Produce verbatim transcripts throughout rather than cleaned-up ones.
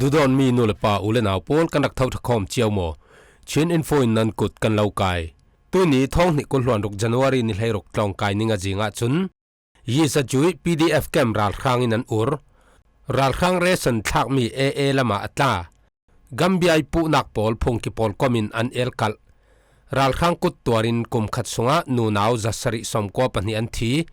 Dudawnmi nu le pa u le nau pawl kan rak tho ṭha khawm cio maw? Chin Info in nan kut kan lo kai. Tuni thawng hnih kul hluan ruk January ni hleiruk tlawngkai ni nga zingah cun Yizajuih P D F camp ralhrang in an ur. Ralhrang ration thlakmi A A lamah a tla. Gambia ih puhnak pawl phungki pawl kom in an elkalh. Ralhrang kut tuarin kum khat sungah nunau zasarih sawmkua pahnih an thi.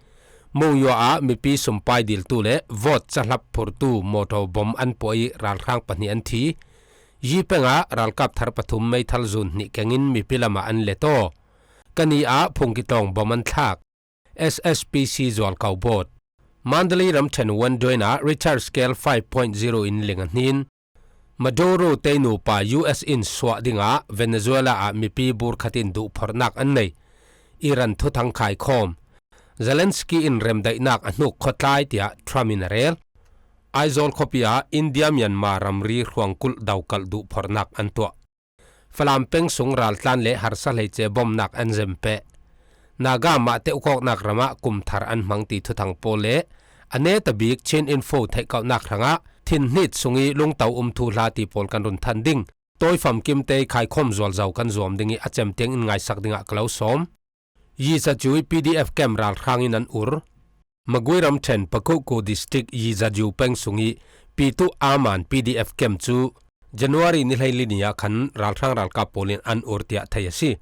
Monywa ah mipi sumpai diltu le vote cahlap phurtu mawtaw bom an puah ih ralhrang pahnih an thi. Yi pengah ralkap thar pathum meithal zun hnih kengin mipi lamah an let aw. Kani ah phungki tlawng bom an thlak. S S P C zualkau bawt. Mandalay ramṭhen Wendwin ah Richter scale five point zero in ling a hnin. Maduro tei nupa U S in suah dingah Venezuela ah mipi burkhat in duhphorhnak an nei. Iran thuthang khaikhawm. Zelensky in remdaihnak a hnuk khawtlai tiah Trump in a rel. Aizawl khuapi ah India Myanmar ramri hruangkulh daukalh duhphorhnak an tuah. Falam peng sung raltlan le harsa hleice bomnak an zempeh. Naga mah teuhkawknak ramah kum thar an hmang ti thuthang pawl le a neta bik Chin Info theihkauhnak hrangah thinhnit sung ih lungto um thuhla ti pawl kan run than ding. Tawi famkimte ih khaikhawm zualzo kan zuam ding ih a cem tiang in ngaisak dingah ka lo sawm. Yizajuih P D F camp ralhrang in an ur. Magway ramṭhen Pakhuku District Yizajuih peng sung ih Pitu Aman P D F camp cu January ni hleili ni ah khan ralhrang ralkap pawl in an ur tiah thei a si.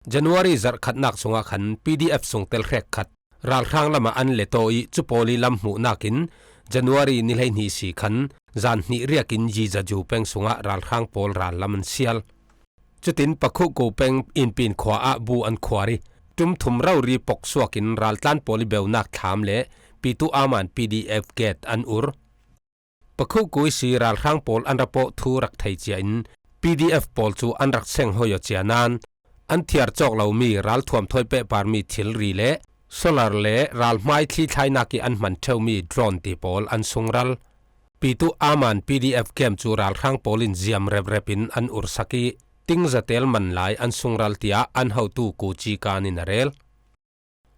January zarh khatnak sungah khan P D F sung tel hrek khat ralhrang lamah an let aw ih cu pawl ih lam hmuhnak in January ni hleihnih si khan zan hnih riak in Yizajuih peng sungah ralhrang pawl rallam an sial. Cutin Pakhuku peng Inpin khua ah bu an khuar ih ṭum thum rori pok suak in raltlan pawl ih beunak thlam le Pitu Aman P D F gate an ur. Pakhuku ihsi ralhrang pawl an ra pawh thu rak thei cia in P D F pawl cu an rak seng hoi aw cia nain an thiar cawk lomi ralthuam thawi pehparmi thilri le solar le ralhmai thlithlainak ih an hman ṭheumi drone ti pawl an sungral. Pitu Aman P D F camp cu ralhrang pawl in ziam reprep in an ursak ih tingzatel man lai an sungral tiah an hotu Ku Ci Kan in a rel.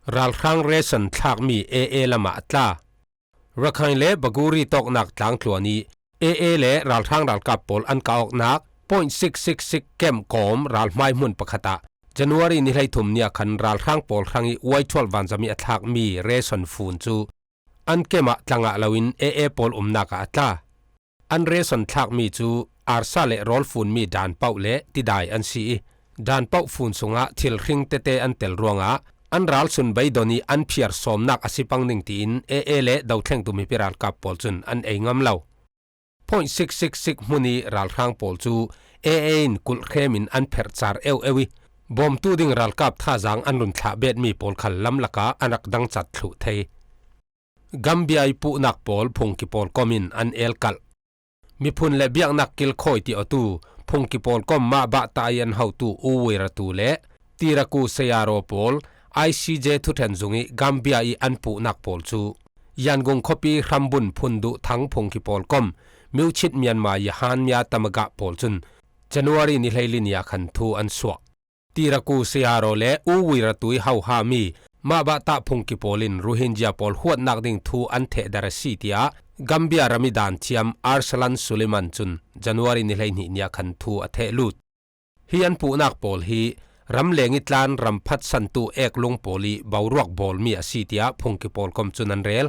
Ralhrang ration thlakmi A A lamah a tla. Rakhine le Baguri tawknak tlangtluan ih A A le ralhrang ralkap pawl an kah awknak point six six six camp kawm ralhmai hmun pakhat ah January ni hleithum ni ah khan ralhrang pawl hrang ih Y twelve vanzam ih a thlakmi ration fun cu an camp ah tla ngah loin A A pawl umnak ah a tla. An ration thlakmi cu arsa le rawlfunmi danpauh le tidai an si ih, danpauh fun sungah thil hring tete an tel ruangah an ralsun beidon ih an phiar sawmnak a si pang ding tiin A A le dothlengtu mipi ralkap pawl cun an ei ngam lo. Point six six six hmun ih ralhrang pawl cu A A in kulhhrem in an pherh car eueu ih, bawmtu ding ralkap thazaang an run thlah betmi pawl khal lam lakah an rak dangcat thluh thei. Gambia ih puhnak pawl phungki pawl kom in an elkalh. Miphun le biaknak kilkhawi ti awtu phungki pawl kom mah bahta ih an hotu U Wiratu le Tiraku Sayaro pawl I C J thuṭhen zung ih Gambia ih an puhnak pawl cu Yangon khuapi hrambun phun duh thang phungki pawl kom Myochit Myanmar Yahan Mya Tamagah pawl cun January ni hleili ni ah khan thu an suah. Tiraku Sayaro le U Wiratu ih hohami mah bahtah phungki pawl in Rohingya pawl huatnak ding thu an thehder a si, tiah Gambia ram ih danthiam Arsalan Suleiman cun January ni hleihnih ni ah khan thu a thehlut. Hi an puhnak pawl hi ramleng ih tlan ram phatsantu eklung pawl ih boruak bawlmi a si, tiah phungki pawl kom cun an rel.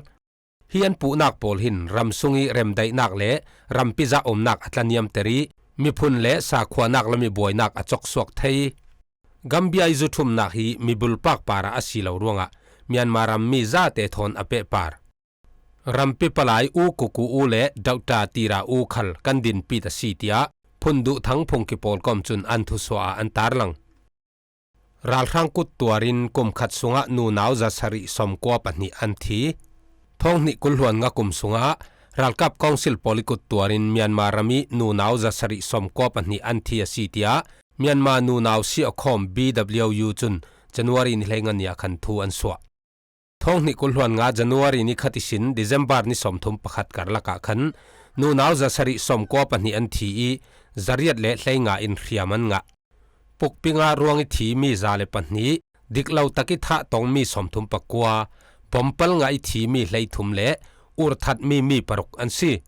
Hi an puhnak pawl hin ram sung ih remdaihnak le rampi zah umnak a tlaniamter ih miphun le sakhuanak lam ih buainak a coksuak thei. Gambia ih zuthumnak hi mibulpak parah a si lo ruangah Myanmar ram mi zate thawn a pehpar. Rampi palai U Kuku U le Doctor Tira U khal kan dinpit a si, tiah phun duh thang phungki pawl kom cun an thusuah ah an tarlang. Ralhrang kut tuarin kum khat sungah nunau zasarih sawmkua pahnih an thi. Thawng hnih kul hluan nga kum sungah ralkap council pawl ih kut tuarin Myanmar ram ih nunau zasarih sawmkua pahnih an thi a si, tiah Myanmar nunau siakhawm B W U cun January ni hleinga ni ah khan thu an suah. Thawng hnih kul hluan nga January ni khat ihsin December ni sawmthum pakhat karlak ah khan nunau zasarih sawmkua pahnih an thi ih zariat le hleinga in hriam an ngah. Pukpinga ruang ih thimi za le pahnih, diklo tak ih thah tongmi sawmthum pakua, bompal ngah ih thimi hleithum le urthatmi mi paruk an si.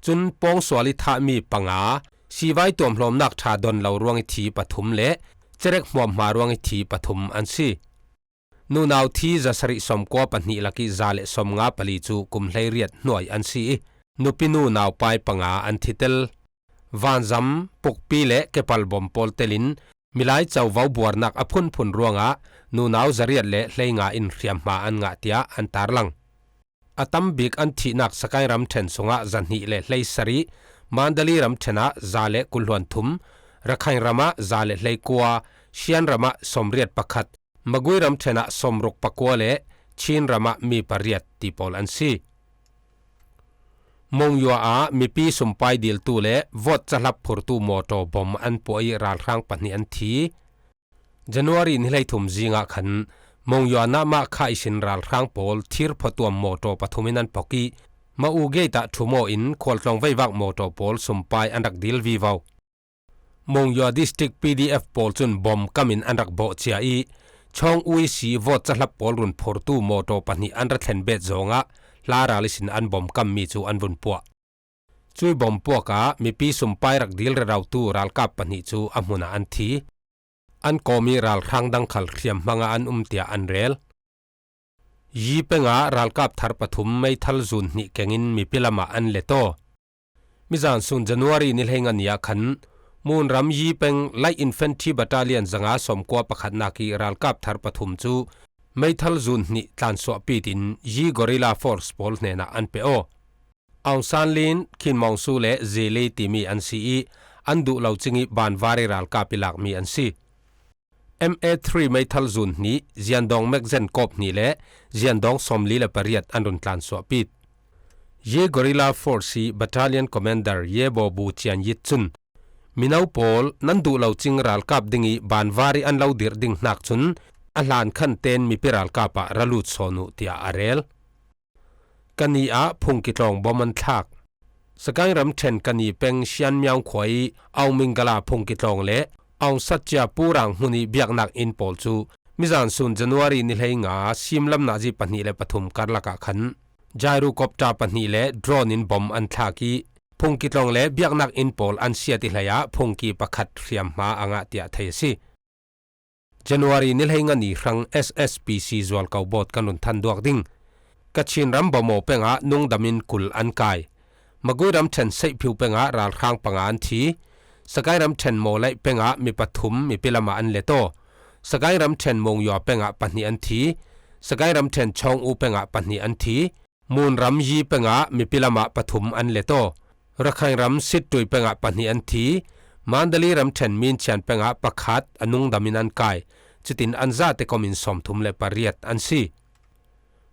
Cun pawngsual ih thahmi panga, sivai tuamhlawmnak ṭha don lo ruangih thi pathum le cerek hmuamhma ruangih thi pathum an si. Nunau thi zasarih sawmkua pahnih lakih za le sawmnga pali cu kum hleiriat hnuai an si ih, nupi nunau pai panga an thi tel. Vanzam, pukpi le kepal bom pawl telin milai covo buarnak a phunphun ruangah nunau zariat le hleinga in hriamhma an ngah tiah an tarlang. A tam bik an thihnak Sagaing ramṭhen sungah zahnih le hleisarih, Mandalay ramṭhen ah za le kul hluan thum, Rakhine ram ah za le hleikua, Shan ram ah sawmriat pakhat, Magway ramṭhen ah sawmruk pakua le Chin ram ah mi pariat ti pawl an si. Monywa ah mipi sumpai diltu le vote cahlap phurtu mawtaw bom an puah ih ralhrang pahnih an thi. January ni hleithum zingah khan Monywa Nahmah kha ihsin ralhrang pawl thir phuatuam mawtaw pathum in an pok ih, Mawu gate ah ṭhum aw in khualtlawng veivak mawtaw pawl sumpai an rak dil vivo. Monywa District P D F pawl cun bom kam in an rak bawh cia ih, Chawng Ui si vote cahlap pawl run phurtu mawtaw pahnih an ra thlen bet zawngah hla ral ihsin an bom kammi cu an vun puah. Cui bom puak ah mipi sumpai rak dil rerautu ralkap pahnih cu a hmun ah an thi. An kawm ih ralhrang dang khal hriamhmang ah an um tiah an rel. Yi peng ah ralkap thar pathum meithal zun hnih kengin mipi lam ah an let aw. Mizan sun January ni hleinga ni ah khan Munram Yi peng Light Infantry Battalion zanga sawmkua pakhatnak ih ralkap thar pathum cu meithal zun hnih tlansuahpit in Yi Guerrilla Force pawl hnenah an pe aw. Aung San Lin, Khin Maung Su le Zili timi an si ih, an duh lo cing ih banvar ih ralkap ih lakmi an si. M A three meithal zun hnih, Ziandawng Mekzen kawp hnih le Ziandawng sawmli le pariat an run tlansuahpit. Yi Guerrilla Force ih Battalion Commander Ye Bo Bu Cian Yit cun, mino pawl nan duh lo cing ralkap ding ih banvar ih an lo dirh ding hnak cun a hlan khan tein mipi ralkap ah ra lut sawn uh, tiah a rel. Kani ah phungki tlawng bom an thlak. Sagaing ramṭhen Kani peng Shan Miaung khua ih Aung Mingala phungki tlawng le Aung Satya Pu Rang hmun ih biaknak inn pawl cu mizan sun January ni hleinga simlam nazi pahnih le pathum karlak ah khan gyrocopter pahnih le drone in bom an thlak ih, phungki tlawng le biaknak inn pawl an siat ih hlei ah phungki pakhat hriamhma a ngah tiah thei a si. January ni hleinga ni hrang S S P C zualko bawt kan run than duak ding. Kachin ram Bamaw peng ah nungdam in kul an kai. Magway ramṭhen Seihphiu peng ah ralhrang panga an thi. Sagaing ramṭhen Mawlai peng ah mi pathum mipi lam ah an let aw. Sagaing ramṭhen Monywa peng ah pahnih an thi. Sagaing ramṭhen Chawng U peng ah pahnih an thi. Munram Yi peng ah mipi lam ah pathum an let aw. Rakhine ram Sittui peng ah pahnih an thi. Mandalay ramṭhen Minchian peng ah pakhat a nungdam in an kai. Cutin an zate kom in sawmthum le pariat an si.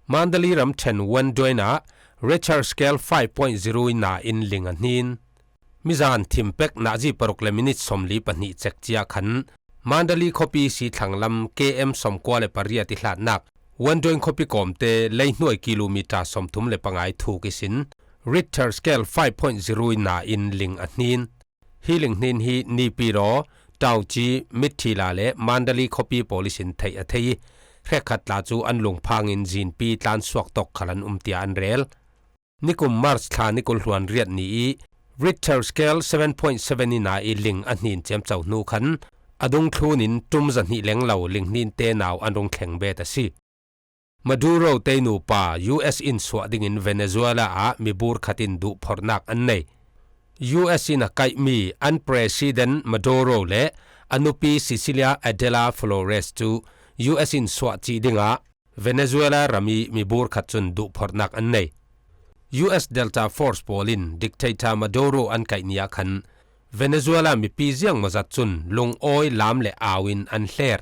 Mandalay ramṭhen Wendwin ah Richter scale five point zero ih na in ling a hnin. Mizan thim pek nazi paruk le minit sawmli pahnih cek cia khan Mandalay khuapi si thlanglam K M sawmkua le pariat ih hlatnak Wendwin khuapi kawmte leihnuai kilometer sawmthum le panga ih thuk ihsin Richter scale five point zero ih na in ling a hnin. Hi ling hnin hi Naypyidaw, Taungyi, Mithila le Mandalay khuapi pawl ihsin theih a thei ih, hrekkhat tla cu an lungphang in zinpi tlansuak tawk khal an um tiah an rel. Nikum March thla ni kul hluan riat ni ih Richter scale seven point seven ih na ih ling a hnin ciamco hnu khan a dungthlun in ṭum zahnih lenglo ling hnin te nau an rung thleng bet a si. Maduro te nupa U S in suah dingin Venezuela ah mibur khat in duhphorhnak an nei. U S in a kaihmi an President Maduro le a nupi Cecilia Adela Flores cu U S in suah cih dingah Venezuela ram ih mibur khat cun duhphorhnak an nei. U S Delta Force pawl in dictator Maduro an kaih ni ah khan Venezuela mipi ziangmawzat cun lungawi lam le au in an hler.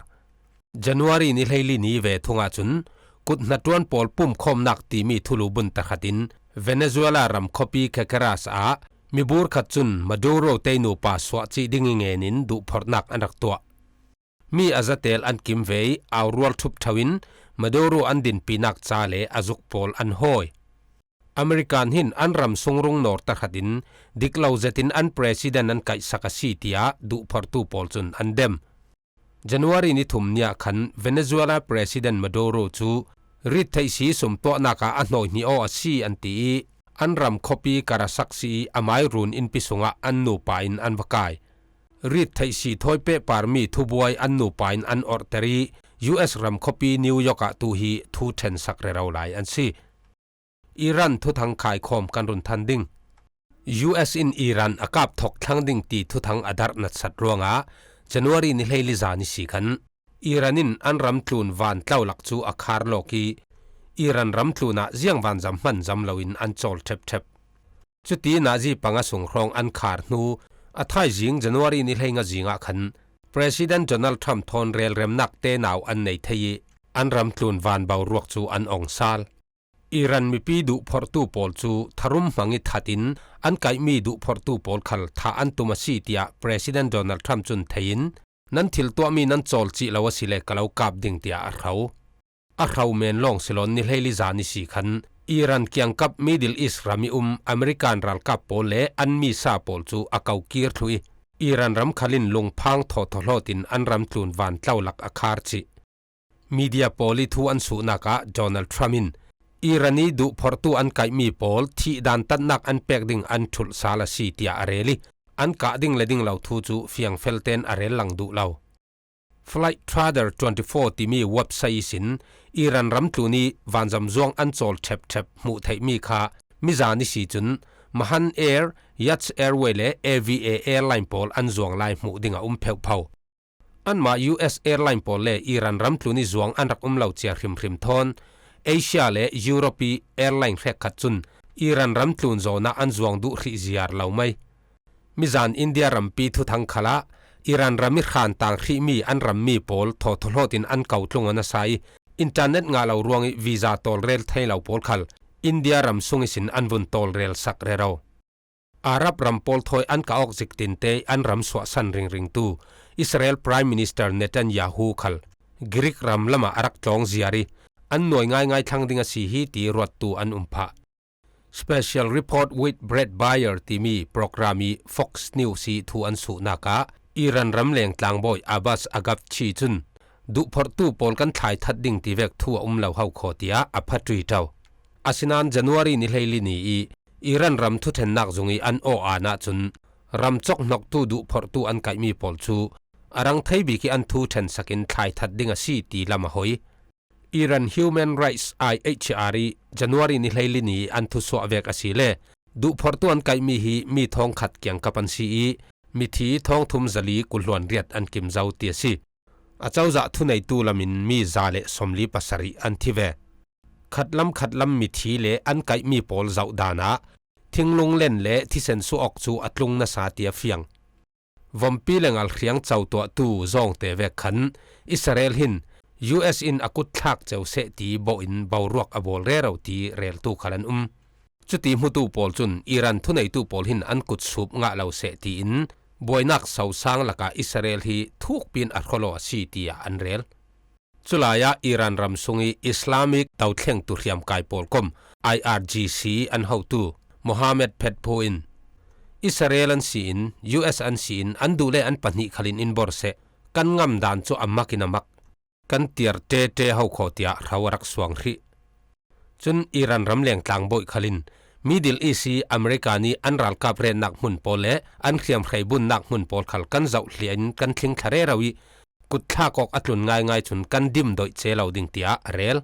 January ni hleili ni ve thungah cun kut hnaṭuan pawl pumkhawmnak timi thulu bun tahratin Venezuela ram khuapi Caracas ah mibur khat cun Maduro te nupa suah cih ding ih ngenin duhphorhnak an rak tuah. Mi a zatel an kim ve ih au rual ṭhup ṭho in Maduro an dinpinak ca le a zuk pawl an hawi. American hin an ram sung rung nawr tahratin dik lo zetin an president an kaihsak a si, tiah duhphortu pawl cun an dem. January ni thum ni ah khan Venezuela President Maduro cu rittheihsi sum tuahnak ah a hnawi hnih aw a si an ti ih, an ram khuapi Karashaksi a mai run innpi sungah an nupa in an va kai. Rit theih si thawi pehpar mi thubuai an nupa in an orhter ih, U S ram khuapi New York ah tu hi thu ṭhensak rero lai an si. Iran thuthang khaikhawm kan run than ding. U S in Iran a kap thawk thlang ding ti thuthang a darh natsat ruangah January ni hleili zan ihsi khan Iran in an ram tlun van tlo lak cu a khar lawk ih, Iran ram tlun ah ziang vanzam hman zam loin an cawl ṭhepṭhep. Cuti nazi panga sung hrawng an khar hnu, a thaizing January ni hleinga zingah khan President Donald Trump thawn relremnak tenau an nei thei ih, an ram tlun van boruak cu an ong sal. Iran mipi duhphorhtu pawl cu tharum hmang ih that in an kaihmi duhphorhtu pawl khal thah an tum a si, tiah President Donald Trump cun thei in, nan thil tuahmi nan cawl cih lo asile ka lo kap ding, tiah a hro. A hro men lawng si loin ni hleili zan ihsi khan Iran kiangkap Middle East ram ih um American ralkap pawl le an misa pawl cu a ko kir thluh ih, Iran ram khal in lungphang thawthaw hlawt in an ram tlun van tlo lak a khar cih. Media pawl ih thu an suhnak ah Donald Trump in Iran ih duhphorhtu an kaihmi pawl thih dantatnak an pek ding an ṭhulh sal a si, tiah a rel ih, an kah ding le ding lo thu cu fiangfel tein a rel lang duh lo. Flight Radar twenty-four timi website ihsin Iran ram tlun ih vanzam zuang an cawl ṭhepṭhep hmuh theihmi kha mizan ihsi cun Mahan Air, Yas Airway le A V A Airline pawl an zuang lai hmuh ding a um pheuhpho. Anmah U S Airline pawl le Iran ram tlun ih zuang an rak um lo cia hrimhrim thawn Asia le Europe ih airline hrekkhat cun Iran ram tlun zawn ah an zuang duh hrih ziar lo mai. Mizan India rampi thuthang khalah Iran ram ih hran tang hrihmi an rammi pawl thawthaw hlawt in an ko tlung a nasa ih, internet ngah lo ruangih visa tawlrel thei lo pawl khal India ram sung ihsin an vun tawlrel sak rero. Arab ram pawl thawi an kah awk zik tinte an ram suahsan ringringtu Israel Prime Minister Netanyahu khal Greek ram lamah a rak tlawng ziar ih, an nuai ngaingai thlang ding a si hi ti ruattu an um phah. Special Report with Brett Baier timi program ih Fox News ih thu an suhnak ah Iran ram leng tlangbawi Abbas Agabchi cun duhphorhtu pawl kan thlai that ding ti vek thu a um lo hokhaw, tiah a pha ṭuiṭo. Asinain January ni hleili ni ih Iran ram thuṭhennak zung ih an aw aan ahcun ram cawk hnoktu duhphorhtu an kaihmi pawl cu a rang thei bik ih an thu ṭhensak in thlai that ding a si ti lam a hoi. Iran Human Rights I H R ih January ni hleili ni an thusuah vek asile, duhphorhtu an kaihmi hi mi thawngkhat kiangkap an si ih, mithi thawngthum zali kul hluan riat an kim zo ti a si. Acozah thuneitu lamin mi za le sawmli pasarih an thi ve. Khatlam khatlam mithi le an kaihmi pawl zoh dan ah thinglung len le thisen suh awk cu a tlung nasa ti a fiang. Vompi le ngalhriang co tuahtu zawngte vek khan Israel hin U S in a kut thlak ceu seh ti bawh in boruak a bawl rero ti reltu khal an um. Cuti hmutu pawl cun Iran thuneitu pawl hin an kut sup ngah lo seh tiin buainak sosang lakah Israel hi thukpi in a hrawlaw a si tiah an rel. Culai ah Iran ram sung ih Islamic dothlengtu hriamkai pawl kom I R G C an hotu Mohammed Phetphu in, Israel an si in, U S an si in, an duh le an pahnih khalin in bor seh, kan ngam dan cu a mak in a mak, kan tiar ṭeṭe hokhaw, tiah hro a rak suang hrih. Cun Iran ram leng tlangbawi khalin Middle East ih America nih an ralkap retnak hmun pawl le an hriamhrei bunnak hmun pawl khal kan zohhliah in kan thlingthla rero ih, kut thlak awk a tlun ngaingai cun kan dim doih ce lo ding, tiah a rel.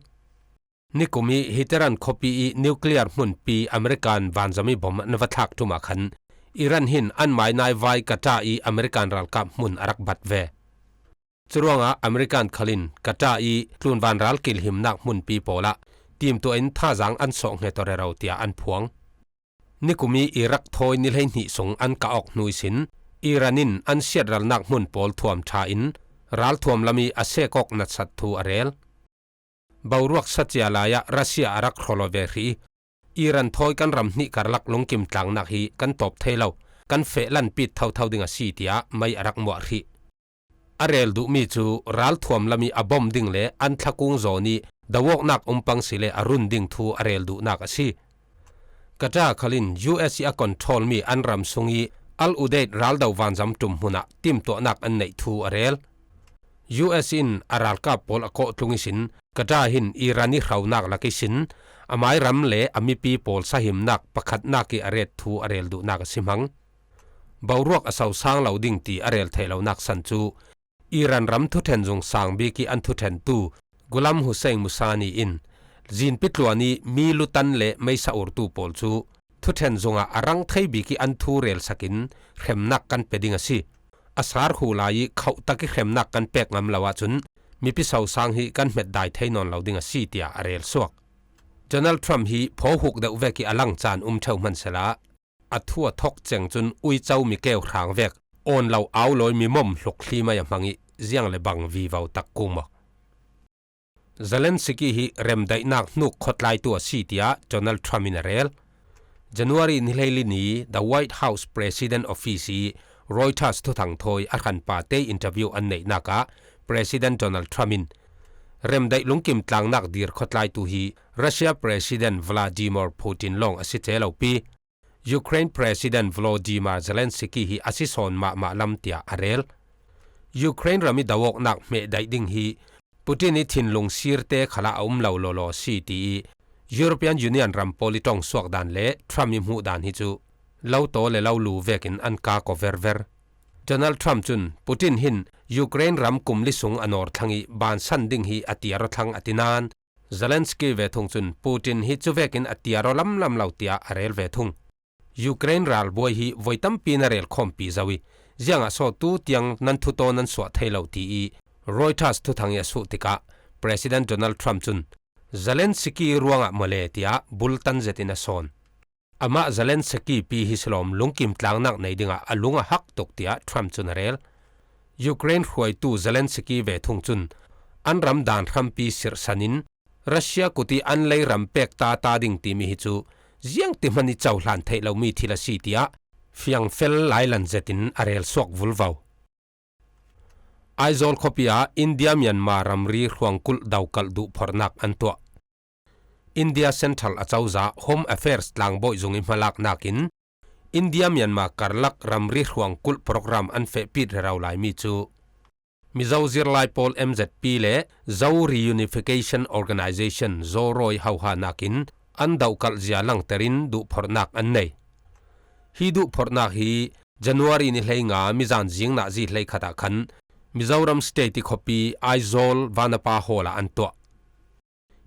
Nikum ih hi Tehran khuapi ih nuclear hmunpi American vanzam ih bom an va thlak ṭum ah khan Iran hin an mai naivai Qatar ih American ralkap hmun a rak bat ve. Curuangah American khalin Qatar ih tlunvan ral kilhimnak hmunpi pawl ah timtuah in thazaang an sawh hngetawh rero tiah an phuang. Nikum ih Iraq thawi ni hleihnih sung an kah awk hnu ihsin Iran in an siatralnak hmun pawl thuam ṭha in ralthuam lam ih a sek awk natsat thu a rel. Boruak sacia lai ah Russia a rak hrawlaw ve hrih ih, Iran thawi kan ram hnih karlak lungkim tlangnak hi kan tawp thei lo, kan feh lanpit thotho ding a si, tiah mei a rak muah hrih. A rel duhmi cu ralthuam lam ih a bom ding le an thlakung zawn ih do awknak um pang si le a run ding thu a rel duhnak a si. Qatar khalin U S ih a control mi an ram sung ih Al Udeid raldo vanzam ṭum hmun ah timtuahnak an neih thu a rel. U S in a ralkap pawl a kawhtlung ihsin Qatar hin Iran ih hronak lak ihsin a mai ram le a mipi pawl sahimnak pakhatnak ih a ret thu a rel duhnak a si hmang. Boruak a sosang lo ding ti a rel theih lonak san cu Iran ram thuṭhen zung sang bik ih an thuṭhentu Ghulam Hussein Musani in zinpi tluan ih mi lutan le meisa urtu pawl cu thuṭhen zungah a rang thei bik ih an thu relsak in hremnak kan pe ding a si. A sar hu lai ih khauhtak ih hremnak kan pek ngam lo ahcun mipi sosang hi kan hmetdai thei nawn lo ding a si, tiah a rel suak. Donald Trump hi phaw huk deuh vek ih a lang caan um ṭheu hmansehla a thu a thok ceng cun uico mi keu hrang vek awn lo au lawi mi mom hluk hlim ai a hmang ih ziang le bang vivo tak kung maw? Zelensky hi remdaihnak hnuk khawtlaitu a si, tiah Donald Trump in a rel. January ni hleili ni The White House President Office ih Reuters thuthang thawi a hranpa te interview an neihnak ah President Donald Trump in remdaih lungkim tlangnak dir khawtlaitu hi Russia President Vladimir Putin lawng a si ce lo pi, Ukraine President Volodymyr Zelensky hi a si sawn mahmah lam, tiah a rel. Ukraine ram ih do-awknak hmehdaih ding hi Putin ih thinlung sirte khalah a um lo lawlaw a si, ti ih European Union ram pawl ih ṭong suak dan le Trump ih hmuh dan hi cu lo taw le lo lu vekin an kak aw verver. Donald Trump cun Putin hin Ukraine ram kum li sung a nawr thlang ih bansan ding hi a tiar aw thlang a ti nain, Zelensky ve thung cun Putin hi cuvekin a tiar aw lamlam lo, tiah a rel ve thung. Ukraine ralbuai hi voi tampi na rel khawmpi zo ih, ziangah saw tu tiang nan thuto nan suah thei lo, ti ih Reuters thuthang ih a suh tikah President Donald Trump cun Zelensky ruangah mawle, tiah bultan zetin a sawn. Amah Zelensky pi hi silawm lungkim tlangnak nei dingah a lung a hak tuk, tiah Trump cun a rel. Ukraine hruaitu Zelensky ve thung cun an ram dan hrampi sirhsan in Russia kut ih an lei ram pek ta ta ding timi hi cu ziangti hman ih cohlan theih lomi thil a si, tiah fiangfel lailan zetin a rel suak vulvo. Aizawl khuapi ah India Myanmar ramri hruangkulh dokalh duhphorhnak an tuah. India Central acozah Home Affairs tlangbawi zung ih hmalaknak in India Myanmar karlak ramri hruangkulh program an fehpit rero laimi cu Mizo zirlai pawl M Z P le Zo Reunification Organization Zorawi hohanak in an dokalh zia langter in duhphorhnak an nei. Hi duhphorhnak hi January ni hleinga mizan zing nazi hleikhat ah khan Mizoram State ih khuapi Aizawl Vanapa Hall ah an tuah.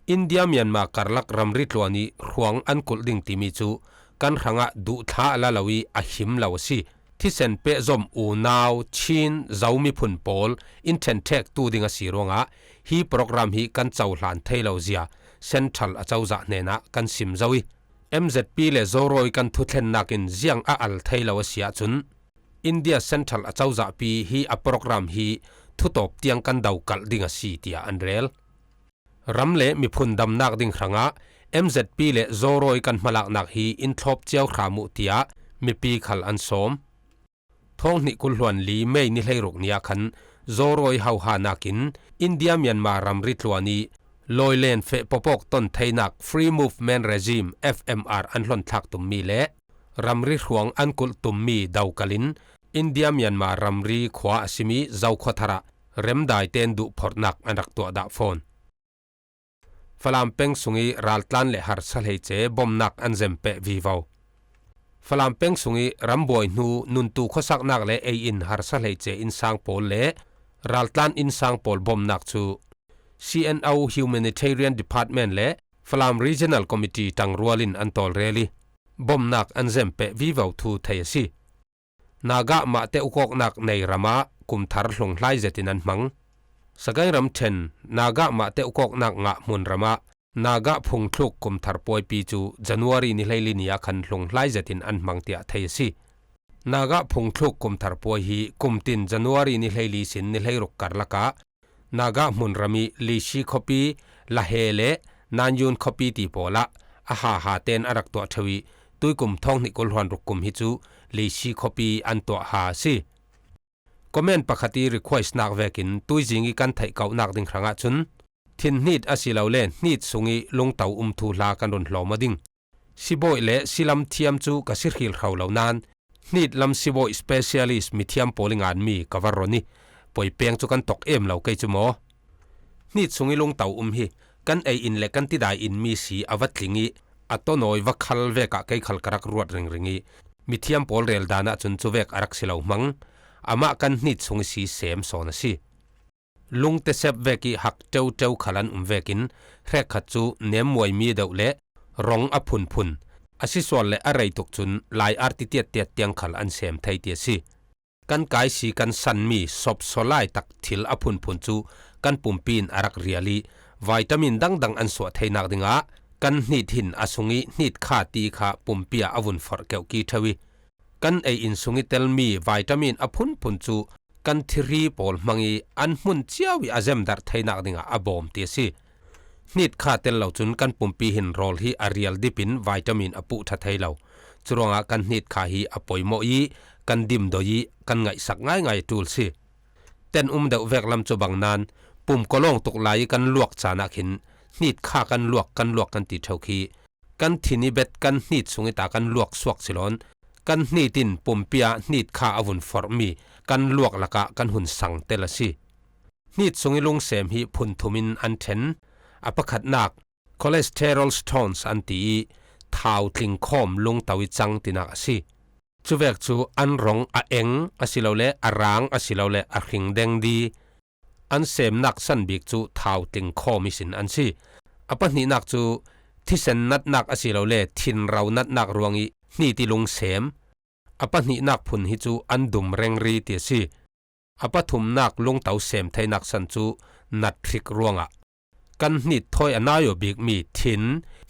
India Myanmar karlak ramri tluan ih hruang an kulh ding timi cu kan hrangah duhthla a la lo ih a him lo a si. Thisen pehzom unau Chin Zo miphun pawl in ṭhenṭhektu ding a si ruangah hi program hi kan cohlan thei lo zia Central acozah hnenah kan sim zo ih, M Z P le Zorawi kan thuthlennak in ziang a al thei lo a si ahcun India Central acozahpi hi a program hi thutawp tiang kan dokalh ding a si, tiah an rel. Ram le miphun damnak ding hrangah M Z P le Zorawi kan hmalaknak hi in thlawp cio hram uh, tiah mipi khal an sawm. Thawng hnih kul hluan li May ni hleiruk ni ah khan Zorawi hohanak in India Myanmar ramri tluan ih lawilen feh pawpawk ton theinak Free Movement Regime, F M R, an hlonthlak tummi le ramri hruang an kulh tummi dokalh in India Myanmar ramri khua a simi Zokhua thar ah remdaite in duhphorhnak an rak tuah dah fawn. Falam peng sungih raltlan le harsa hleice bomnak an zem peh vivo. Falam peng sungih rambuai hnu nuntu khuasaknak le ei-in harsa hleice innsang pawl le raltlan innsang pawl bomnak cu C N O Humanitarian Department le Falam Regional Committee ṭangrual in an tawlrel ih bomnak an zem peh vivo thu thei a si. Naga mahte ukawknak nei ramah kumthar hlunghlai zetin an hmang. Sagaing ramṭhen Naga mahte ukawknak ngah hmun ramah Naga phungthluk kumthar puaipi cu January ni hleili ni ah khan hlunghlai zetin an hmang tiah thei a si. Naga phungthluk kumthar puai hi kumtin January ni hleili sin ni hleiruk karlak ah Naga hmunram ih Lishi khuapi, Lahe le Nanyun khuapi ti pawl ah a haha tein a rak tuah ṭheu ih tuikum thawng hnih kul hluan ruk kum hi cu Lishi khuapi an tuah ha a si. Comment pakhat ih request nak vekin tuizing ih kan theih kauhnak ding hrangah cun thinhnit asilole hnit sungih lungto um thuhla kan run hlawm aw ding. Sibawi le silam thiam cu ka si hrilhro lo nain hnit lam sibawi specialist mithiam pawl ih nganmi ka va ron ih puai peng cu kan tawk em lo kei cu maw? Hnit sungih lungto um hi Kan ei in le kan tidai in mi si a va tling ih, a tawnawi va khal vekah kei khal ka rak ruat ringring ih, mithiam pawl rel dan ahcun cuvek a rak si lo hmang. Amah kan hnit sung ih si sem sawn a si. Lungte sep vek ih hak ṭeuṭeu khal an um vekin hrekkhat cu nemmuaimi deuh le rong a phunphun, a sisual le a rei tuk cun lai arti tiattiat tiang khal an sem thei ti a si. Kan kaisi kan sanmi sopsaw laitak thil a phunphun cu kan pumpi in a rak rial ih vitamin dangdang an suah theinak dingah kan hnit hin a sung ih hnitkha ti kha pumpi ah a vun forh keuhki ṭheu ih, kan ei in sung ih telmi vitamin a phunphun cu kan thiri pawl hmang ih an hmun cio ih a zemdarh theinak dingah a bawm ti a si. Hnitkha tel lo cun kan pumpi hin rawl hi a rial dip in vitamin a puh ṭha thei lo. Curuangah kan hnitkha hi a poimawh ih kan dimdoi ih kan ngaihsak ngaingai a ṭul si. Ten um deuh vek lam cu bang nain pum kawlawng tuk lai ih kan luak caan ah khin hnitkha kan luak, kan luak kan ti ṭheu khi kan thin ih bet kan hnit sung ih ta kan luak suak si loin kan hnit in pumpi ah hnitkha a vun forhmi kan luak lakah kan hun sang tel a si. Hnit sung ih lungsem hi phun thum in an ṭhen. A pakhatnak cholesterol stones an ti ih thau tlingkhawm lungto ih cang tinak a si. Cuvek cu an rong a eng asilole a rang asilole a hring deng di. An semnak san bik cu thau tlingkhawm ihsin an si. A pahnihnak cu thisen natnak asilole thinro natnak ruangih hnit ih lungsem. A pahnihnak phun hi cu an dum rengri ti a si. A pathumnak lungto sem theinak san cu nat hrik ruangah kan hnit thawi a nai aw bikmi thin,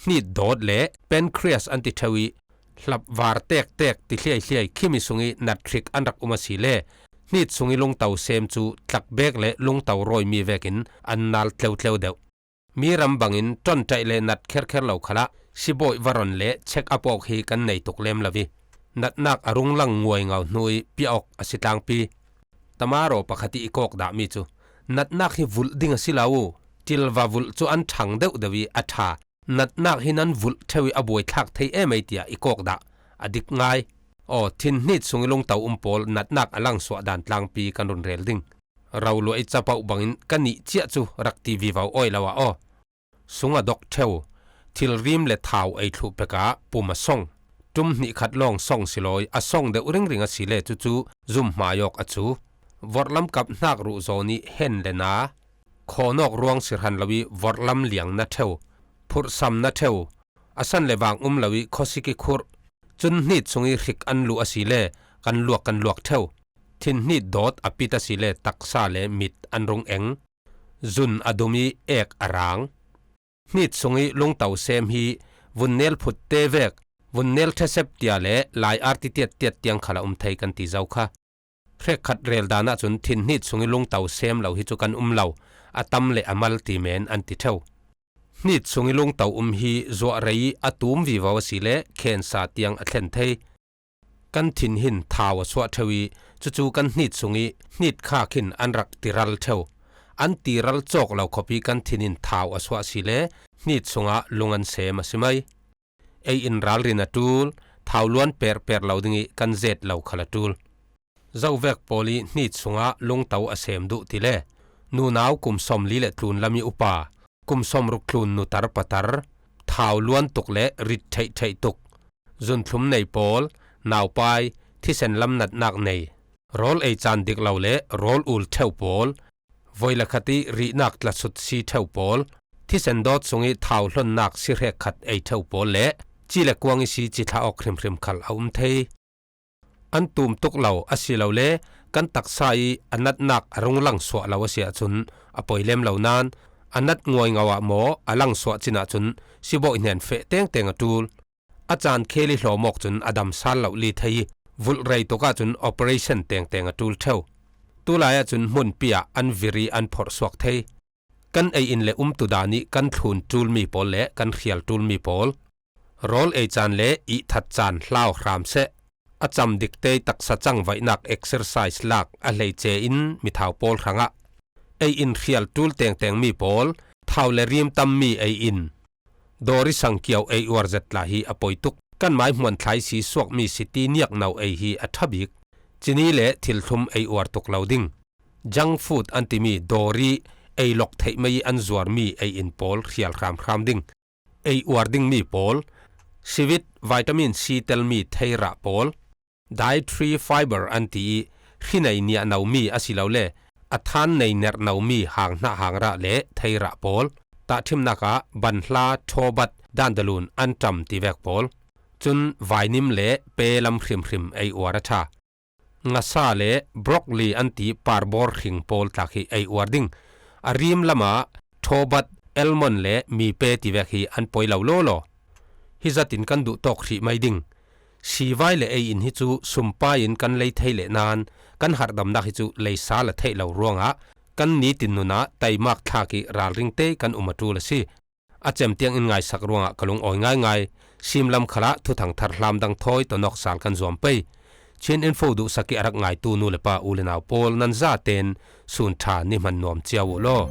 hnit dawt le pancreas an ti ṭheu ih hlap var tektek ti hliaihliai khimi sungih nat hrik an rak um a si le hnit sungih lungto sem cu tlak bek le lungto rawimi vekin an nal tleutleu deuh. Mi ram bangin ṭonṭaih le nat kherkher lo khalah sibawi varon le check up awk hi kan nei tuk lem lo ih natnak a rung lang nguaingau hnu ih piah awk a si tlangpi. Tamaraw pakhat ih i kawk dahmi cu natnak hi vulh ding a si lo. Ṭilva vulh cu an ṭhang deuhdeuh ih a ṭha. Natnak hi nan vulh ṭheu ih a buaithlak thei emei tiah i kawk dah a dik ngai. Aw, thin hnit sungih lungto um pawl natnak a langsuah dan tlangpi kan run rel ding. Roluah ih capoh bangin ka nih ciah cu rak ti vivo awi lo ah aw. Sung a dok ṭheu, thilrim le thau ei thluh pekah pum a song. Ṭum hnih khat lawng song si lawi a song deuh ringring a si le cucu zum hmai awk a cu. Vorhlam kap hnak ruh zawn ih hen le na, khawn awk ruang si hran lo ih vorhlam liang na ṭheu, phurhsam na ṭheu, a san le vang um lo ih khawsik ih khurh, cun hnit sungih hrik an luh a si le kan luak kan luak ṭheu. Thin hnit dawt a pit a si le taksa le mit an rung eng. Zun a dum ih ek a rang. Hnit sungih lungto sem hi vunnel phutte vek, vunnel ṭhesep tia le lai arti tiattiat tiang khal a um thei kan ti zo kha. Hrekkhat rel dan ahcun thin hnit sungih lungto sem lo hi cu kan um lo, a tam le a mal ti men an ti ṭheu. Hnit sungih lungto um hi zuah rei ih a tum vivo a si le khensa tiang a thlen thei. Kan thin hin thau a suah ṭheu ih cucu kan hnit sungih hnitkha khin an rak tiral ṭheu. An tiral cawk lo khawp ih kan thin in thau a suah si le hnit sungah lung an sem a si mai. Ei in ralrin a ṭul, thau luan perper lo dingih kan zet lo khal a ṭul. Zovek pawl ih hnit sungah lungto a sem duh ti le nunau kum sawmli le tlun lam ih upa, kum sawmruk tlun nutar patar, thau luan tuk le rit ṭheihṭheih tuk, zunthlum nei pawl, naupai, thisen lam natnak nei, rawl ei caan dik lo le rawl ul ṭheu pawl, voi le khat ih rihnak tlasut si ṭheu pawl, thisen dawt sungih thau hlonnak si hrekkhat ei ṭheu pawl le ci le kuang ih si ci thlah awk hrimhrim khal a um thei. An tum tuk lo a si lo le kan taksa ih a natnak a rung lang suah lo a si ahcun a poi lem lo nain a nat nguaingau ah maw a lang suah cin ahcun sibawi hnen feh tengteng a ṭul. A caan khel ih hlawm awk cun a dam sal lo li thei ih vulh rei tuk ahcun operation tengteng a ṭul ṭheu. Tulai ahcun hmunpi ah an vir ih an phorh suak thei. Kan ei in le umtu dan ih kan thlun ṭulmi pawl le kan hrial ṭulmi pawl, rawl ei caan le ihthat caan hlau hram seh. A cam dik te ih taksa cangvaihnak exercise lak a hleice in mithau pawl hrangah ei in hrial ṭul tengtengmi pawl, thau le rim tammi ei in, dawri sangkiau ei uar zet tla hi a poi tuk. Kan mai hmuan thlai si suakmi siti niakno ei hi a ṭha bik. Cini le thilthlum ei uar tuk lo ding. Junk food an timi dawri ei lok theih mai an zuar mi ei in pawl hrial hram hram ding. Ei uar ding mi pawl, sivit vitamin C tel mi theirah pawl, dietary fiber an ti i hri nei niah no mi a si lo le a than nei ner no mi hang hnah hang rah le theirah pawl, tahthimnak ah banhla, thawbat, dandalun, antam ti vek pawl. Cun vainim le pe lam hrimhrim ei uar a ṭha. Ngasa le broccoli an ti parbawr hring pawl tlak hi ei uar ding. A rim lamah thawbat, almond le mipe ti vek hi an poi lo lawlaw. Hi zatin kan duh tawk hrih mai ding. Sivai le ei in hi cu sumpai in kan lei thei leh nain kan harhdamnak hi cu leisa la theih lo ruangah kan nitin nunah taimak thlak i ralring te kan um a ṭul a si. A cem tiang in ngaisak ruangah ka lungawi ngaingai. Simlam khalah thuthang thar hlamdang thawi tonawk sal kan zuam pei. Chin Info duhsak i a rak ngaitu nu le pa u le nau pawl nan zaten sun ṭha ni hman nuam cio uh law.